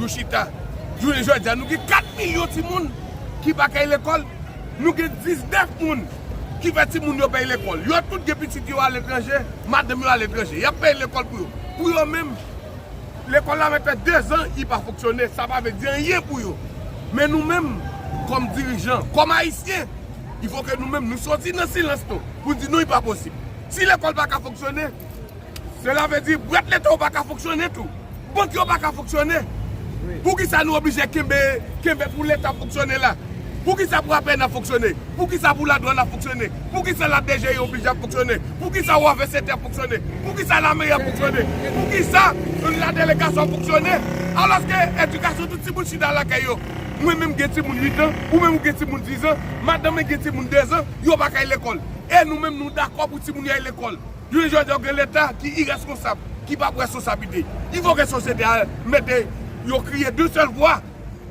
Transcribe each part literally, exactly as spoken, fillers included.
Chita. Jounen jodi a, nou gen kat milyon timoun ki pa kay lekòl. Nou gen diznèf moun ki fè timoun yo pay lekòl. Yo tout gen pitit yo aletranje, madanm yo aletranje. Y ap pay lekòl pou yo. Pou yo menm, lekòl la mèt fè dezan, li pa fonksyone. Sa pa vle di anyen pou yo. Men nou menm, kòm dirijan, kòm Ayisyen, il faut que nou menm, nou soti nan silans nou, pou n di non, li pa posib. Si lekòl pa ka fonksyone, sela vle di, bwat leta yo pa ka fonksyone tou. Bank yo pa ka fonksyone. Poukisa nou oblije kenbe, kenbe pou leta fonksyone la? Poukisa pou apèn ap fonksyone? Poukisa pou ladwàn ap fonksyone? Poukisa la D G I oblije ap fonksyone? Poukisa wafè sante ap fonksyone? Poukisa lameri ap fonksyone? Poukisa la delegasyon ap fonksyone? Alòske edikasyon tout timoun chita lakay yo. Mwen menm gen timoun uit an, ou menm ou gen timoun diz an, madanm mwen gen timoun dezan, yo pa kay lekòl. E nou menm nou dakò pou timoun yo al lekòl. Jounen jodi a, gen leta ki ireskonsab, ki pa pran responsablite. Il faut que sosyete a mete yo kriye d'un seul voix.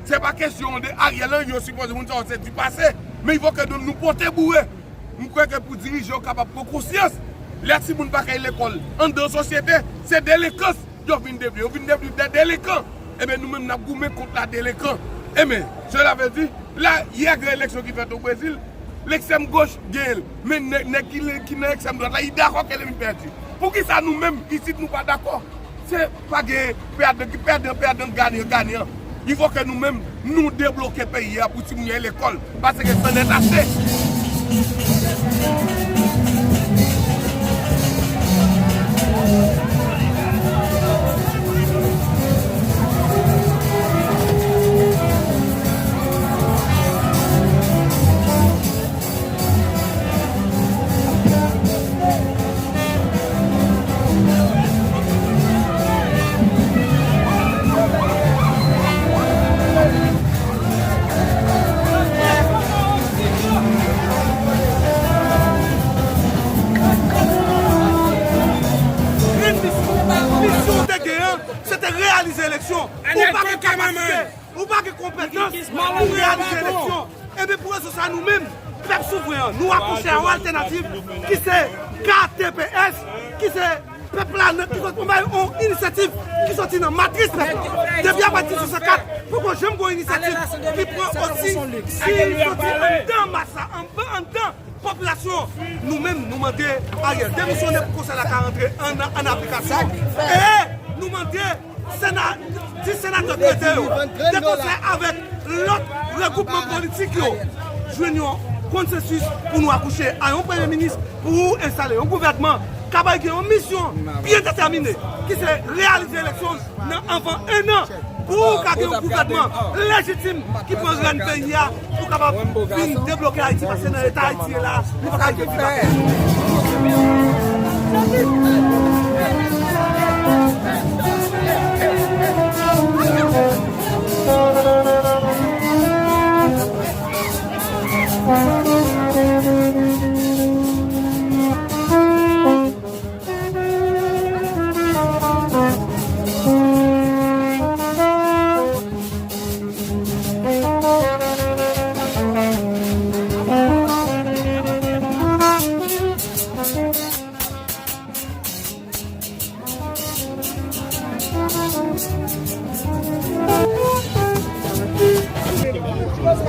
Se pa kesyon de Ariel, non, yo sipoze moun sa yo se du passé. Men il faut que nou, nou pote boure. M kwè ke pou dirijan yo kapab pran konsyans, lè timoun pa kay lekòl anndan sosyete, se delenkans yo vin devni. Yo vin devni de delenkan. Ebyen, nou menm, n ap goumen kont la delenkan. Ebyen, cela veut dire, la, yè gen eleksyon ki fèt o Brezil, lekstrèm goch genyen l. Men nèg, nèg ki, ki nan ekstrèm dwat la, li dakò ke li pèdi. Poukisa nou menm, isit, nou pa dakò? Se pa gen pèdan, pèdan, pèdan, ganyan, ganyan. Il faut que nou menm, nou debloke peyi a pou timoun yo al lekòl. Paske c'en est assez. Grenn misyon, misyon w te gen an, se te reyalize eleksyon. Ou pa gen kapasite, ou pa gen konpetans pou reyalize eleksyon. Ebyen, pou rezon sa, nou menm, pèp souvren an, nou akouche a yon altènativ ki se K T P S, ki se pèp la, nan, ki sot, yon inisyativ ki soti nan matris pèp la. Depi apati swasann kat, poko janm gen yon inisyativ ki pran osi, ki soti anndan mas la, anndan, anndan popilasyon. Nou menm, nou mande Ariel demisyonnen pou konsèy la ka rantre an, an aplikasyon. E nou mande Sena, dis senatè k rete yo, de konsè avèk lòt regwoupman politik yo, jwenn yon konsansis pou nou akouche a yon premye minis, pou instale yon gouvènman k ap gen yon misyon byen detèmine, ki se reyalize eleksyon nan anvan en an, pou ka gen yon gouvènman lejitim ki pran rèn peyi a, pou kapab vin debloke Ayiti, paske nan eta Ayiti ye la, nou pa ka rive pi ba.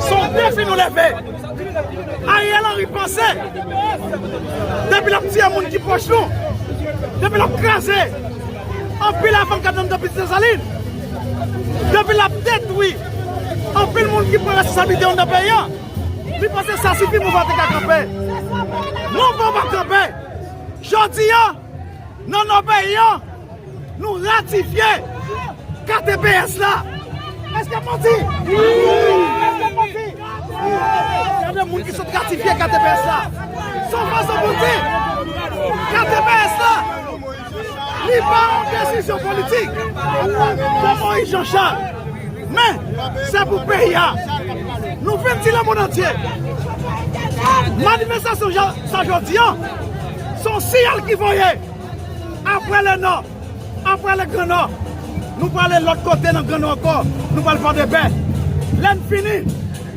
Se yon defi nou leve. Ariel Henry panse, depi l ap tiye moun ki pwòch nou, depi l ap kraze anpil fanm k ap nan pitit Desalin, depi l ap detwi anpil moun ki pran responsablite anndan peyi a, li panse sa sifi, mouvman an te ka kanpe. Mouvman an pa kanpe. Jodi a, nan non peyi a, nou ratifye K T P S la. Èske manti? Èske manti? Gade moun ki sot ratifye K T P S la. Se yon fason pou di K T P S la, li pa yon desizyon politik pou Moïse Jean Charles. Men, se pou peyi a. Nou vin di lemonn antye, manifestasyon sa jodi a, se yon siyal ki voye. Apre le Nò, apre le Gran Nò, nou prale lòt kote nan Gran Nò ankò, nou pral Fòdepè. Lè n fini,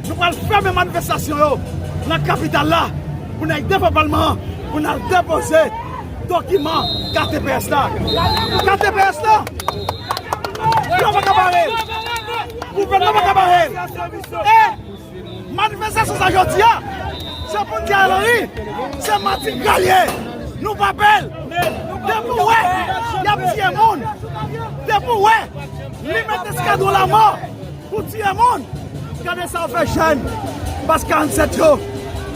nou pral fèmen manifestasyon yo nan kapital la, pou n al devan palman an, pou n al depoze dokiman K T P S la. K T P S la, yo pa ka bare l. Gouvènman pa ka bare l. E manifestasyon sa jodi a, se pou n di Ariel Henry, se matigal li ye. Nou pa pè l. Depi w wè y ap tiye moun, depi w wè li mete eskadwon lanmò pou tiye moun, gade sa yo fè jèn baz karannsèt yo.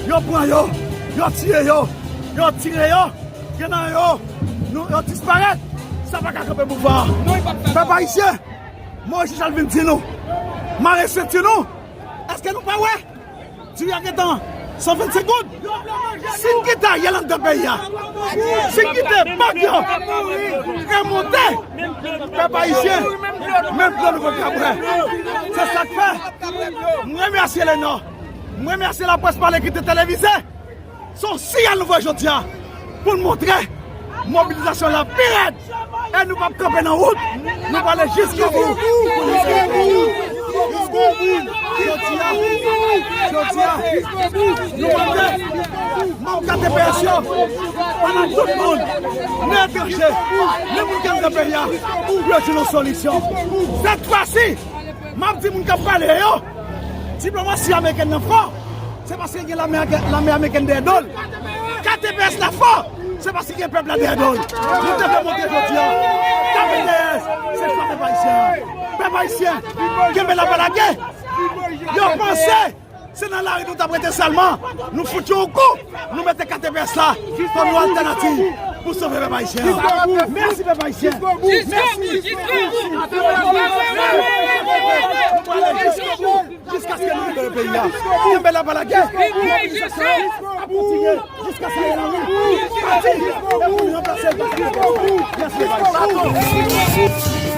Yo pran yo, yo tiye yo, yo tire yo. Gen nan yo, nou, yo disparèt. Sa pa ka kanpe pouvwa a. Pèp ayisyen, Moyiz Jejal vin di nou, mare senti nou. Èske nou pa wè? Diri a gentan san vennsenk goud. Si n kite Ariel anndan peyi a, si n kite bank yo remonte, pèp ayisyen, menm dlo nou pap ka bwè. Se sa k fè m remèsye Lenò, m remèsye Laprès Pale ki te televize. Se yon siyal nou voye jodi a pou n montre mobilizasyon la pi rèd. E nou p ap kanpe nan wout. Nou prale jiskobou. Jodi a, jodi a, nou mande manm K T P S yo, pandan tout moun, nan etranje, nan moun ki anndan peyi a, pou yo jwenn yon solisyon. Sèt fwa si, m ap di moun k ap pale yo, diplomasi amerikèn nan fò. Se paske gen lame, lame amerikèn dèyè do l. K T P S la fò. Se paske gen pèp la dèyè do l. Nou te vle montre jodi a, K T P S se fwa pèp ayisyen an. Pèp ayisyen, kenbe la pa lage. Yo panse se nan lari nou t ap rete sèlman. Nou fout yo yon kou. Nou mete K T P S la kòm yon altènativ pou sove pèp ayisyen an. Mèsi pèp ayisyen. Mèsi. Nou prale jiskobou. Jiskaske nou libere peyi a. Kenbe la pa lage. Mobilizasyon ap kontinye jiskaske Ariel Henry pati. E pou nou ranplase l pa K T P S. Mèsi, pèp ayisyen.